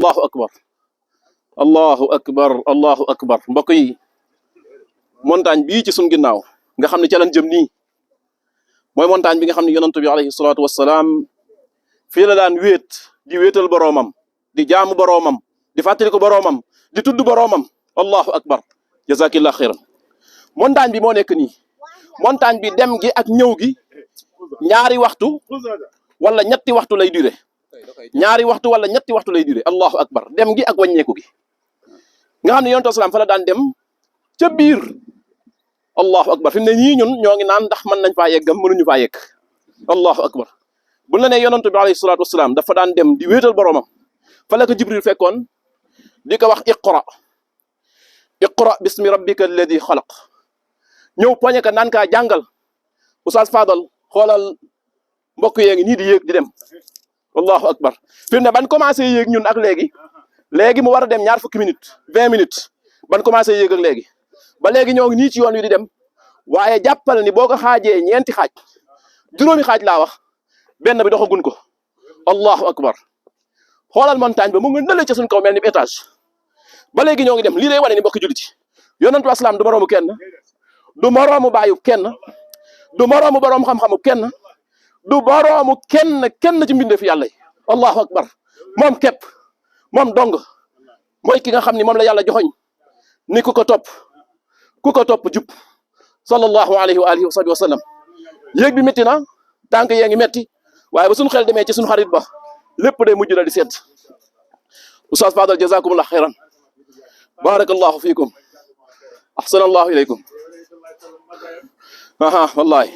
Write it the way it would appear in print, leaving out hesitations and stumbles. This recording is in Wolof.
allahu akbar allahu akbar allahu akbar mbokk yi montagne bii ci suñ ginnaaw nga xam ne ca lañ jëm nii mooy montagne bi nga xam ne yonent bi alayhi salaatu wassalaam fii la daan wéet di wéetal boroomam di jaamu boroomam di fàttali ko boroomam di tudd boroomam allahu akbar jazakillah xayran montagne bi moo nekk nii montagne bi dem gi ak ñëw gi ñaari waxtu wala ñetti waxtu lay duré ñaari waxtu wala ñetti waxtu lay duré allahu akbar dem gi ak wàññeeku gi nga xam ne yonent salaam fa la daan dem ca biir allahu akbar fi mu ne ñii ñun ñoo ngi naan ndax mën nañ faa yeggam mënuñu faa yegg allahu akbar bu la nee yonent bi alayhi salaatu wasalaam dafa daan dem di wéetal boroomam fa la ko jibril fekkoon di ko wax iqra bismi rabbika alladi xalaq ñëw poñe ka naan kaa jàngal Oustaz Fadal xoolal mbokk yee ngi nii di yéeg di dem allahu akbar fi mu ne ban commencé yéeg ñun ak léegi mu war a dem ñaar fukki minutes 20 minutes ban commencé yéeg ak léegi ba léegi ñoo ngi nii ci yoon wi di dem waaye jàppal ni boo ko xaajee ñeenti xaaj juróomi xaaj laa wax benn bi doxagun ko allahu akbar xoolal montagne ba mu nga nële ca suñ kaw mel ni étage ba léegi ñoo ngi dem lii lay wane ni mbokk jullit yi yonentu asalaam du moroomu kenn du moroomu baayu kenn du moroomu boroom xam-xamu kenn du boroomu kenn ci mbindeefu yàlla yi allahu akbar moom képp moom dong mooy ki nga xam ni moom la yàlla joxoñ ni ku ko topp jub sallallahu alayhi wa alihi wa sahbihi wa sallam yéeg bi métti na tànk yee ngi métti waaye ba suñu xel demee ci suñu xarit ba lépp day mujj la di sedd Oustaz Fadal jazakumullah xayran barakallahu fiikum ahsanallahu ilaykum aha wallahi